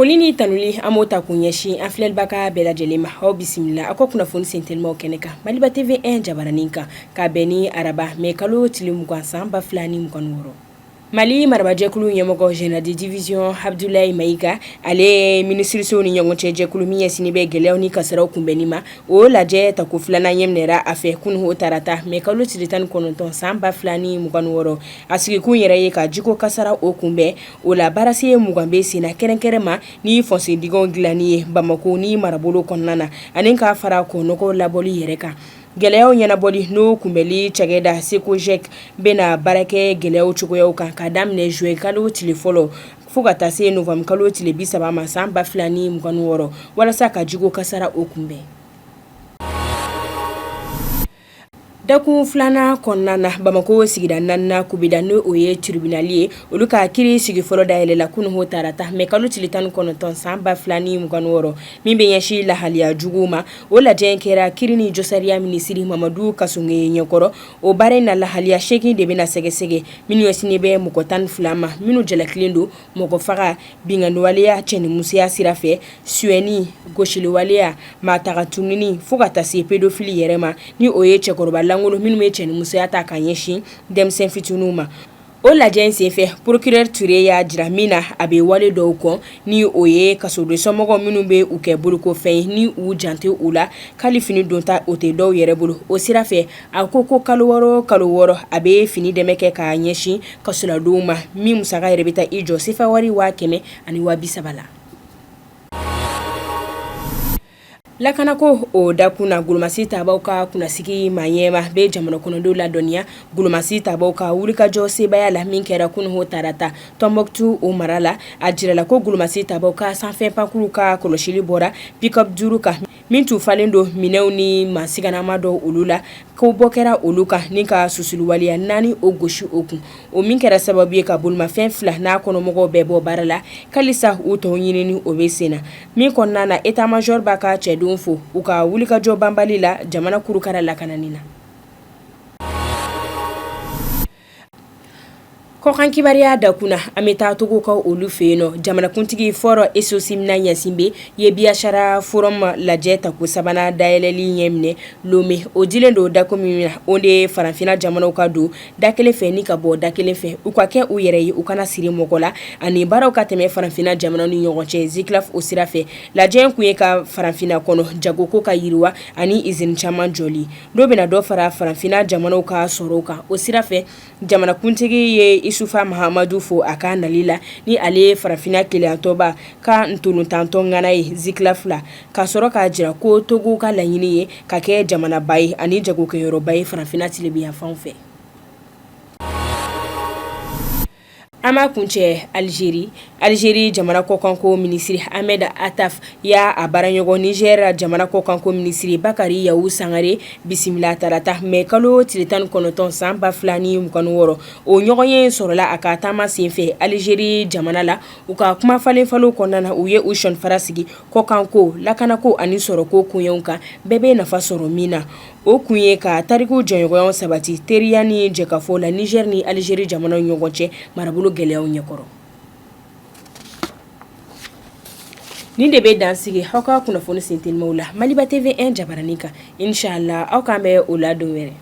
Foli ni tanuli an b'o ta k'u ɲɛsin an filɛlibaga bɛɛ lajɛlen ma. Aw bisimila aw ka kunnafoni sentelimaw kɛnɛ kan Maliba TV 1 jabaranin kan, ka bɛn ni araba mai kalo tile 20 san 2026. Mali marabajɛkulu ɲɛmɔgɔ général de division Abdoulaye Maïga, ale ye minisirisow ni ɲɔgɔn cɛ jɛkulu min ɲɛsinnen bɛ gɛlɛyaw ni kasaraw kunbɛnni ma, o lajɛ tako filanan ɲɛminɛra a fɛ kunun tarata mai kalo tile 19 san 2026. A sigikun yɛrɛ ye ka jiko kasara o kunbɛn. O la baarasen 20 bɛ senna kɛrɛnkɛrɛn ma ni fosse dingɛw dilanni ye Bamakɔ ni marabolo kɔnɔna na, ani ka fara kɔnɔgɔ labɔli yɛrɛ kan. Gɛlɛyaw ɲɛnabɔli n'o kunbɛnli cakɛda SECOGEC bɛna baara kɛ gɛlɛyaw cogoyaw kan ka daminɛ juin kalo tile fɔlɔ fo ka taa se novembre kalo tile 30 ma san 2026 walasa ka jiko kasara o kunbɛn. Dakun filanan kɔnɔna na, Bamakɔ sigida naaninan kubeda n'o o ye tribunal ye, olu ka kiri sigi fɔlɔ dayɛlɛla kunun tarata mai kalo tile 19 san 2026, min bɛ ɲɛsin lahaliya juguw ma. O lajɛ in kɛra kiri ni josariya minisiri Mamadu Kassogué ɲɛkɔrɔ. O baara in na, lahaliya 8 de bɛna sɛgɛsɛgɛ minnu ɲɛsinnen bɛ mɔgɔ 12 ma minnu jalakilen don mɔgɔ faga, binkanniwaleya cɛnimusoya sira fɛ, sonyɛni, gosiliwaleya, maa taga tununni fo ka taa se pédophilie yɛrɛ ma, ni o ye cɛkɔrɔba lankolon minnu bɛ cɛnimusoya ta ka ɲɛsin denmisɛn fitininw ma. O lajɛ in senfɛ, procureur Ture y'a jira min na a bɛ wale dɔw kɔn, ni o ye kasoden somɔgɔw minnu bɛ u kɛ bolokofɛn ye ni u jan tɛ u la, k'ali fini donta o tɛ dɔw yɛrɛ bolo. O sira fɛ, a ko ko kalo 6 kalo 6 a bɛ fini dɛmɛ kɛ ka ɲɛsin kasoladenw ma, min musaka yɛrɛ bɛ taa i jɔ sefa wari 100 ani 30 la. Lakanako o dakun na, golomasi tabaw ka kunnasigi maa ɲɛma bɛ jamana kɔnɔdenw ladɔnniya golomasi tabaw ka wulikajɔ sebaaya la min kɛra kunun tarata Tɔnbɔkutu o mara la. A jirala ko golomasi tabaw ka sanfɛ pankuru ka kɔlɔsili bɔra pick-up 5 kan min tun falen don minɛnw ni maa siganama dɔw olu la, ko bɔ kɛra olu kan ni ka susuli waleya 4 o gosi o kun, o min kɛra sababu ye ka bolimafɛn 2 n'a kɔnɔmɔgɔw bɛɛ bɔ baara la. Halisa u tɔw ɲinini o bɛ sen na, min kɔnɔna na état major b'a ka cɛdenw fo u ka wulikajɔ banbali la jamana kurukara lakanani na. Kɔkan kibaruya dakun na, an bɛ taa Togo ka olu fɛ yen nɔ. Jamanakuntigi Faure Essozimna Gnassingbé ye Biashara Forum lajɛ tako sabanan dayɛlɛli ɲɛminɛ Lomé. O dilen don dakun min na, o de ye farafinna jamanaw ka don da kelen fɛ ni ka bɔ da kelen fɛ, u ka kɛ u yɛrɛ ye, u kana siri mɔgɔ la, ani baaraw ka tɛmɛ farafinna jamanaw ni ɲɔgɔn cɛ ZLECAf o sira fɛ. Lajɛ in kun ye ka farafinna kɔnɔ jagoko ka yiriwa ani usine caman jɔli, dɔ bɛna dɔ fara farafinna jamanaw ka sɔrɔw kan. O sira fɛ, jamanakuntigi ye Isufa Mahamadu fo a ka nali la, ni ale ye farafinna kelenyatɔnba ka ntolantantɔn ŋana ye ZLECAf la, ka sɔrɔ k'a jira ko Togo ka laɲini ye ka kɛ jamanaba ye ani jagokɛyɔrɔba ye farafinna tilebinyanfan fɛ. An b'a kuncɛ Algérie. Algérie jamana kɔkanko minisiri Ahmed Attaf y'a a baaraɲɔgɔn Niger jamana kɔkanko minisiri Bakari Yaou Sangare bisimila tarata mai kalo tile 19 san 2026. O ɲɔgɔnye sɔrɔla a ka taama senfɛ Algérie jamana la. U ka kuma falenfalenw kɔnɔna na, u ye u sɔnfara sigi kɔkanko, lakanako ani sɔrɔko koɲɛw kan, bɛɛ bɛ nafa sɔrɔ min na. O kun ye ka tariku jɛɲɔgɔnya sabati teriya ni jɛkafɔ la Niger ni Algérie jamanaw ɲɔgɔn cɛ marabolo gɛlɛyaw ɲɛkɔrɔ. Nin de bɛ dan sigi aw ka kunnafoni sentelimaw la Maliba TV 1 jabaranin kan. Inshallah aw k'an bɛn o la don wɛrɛ.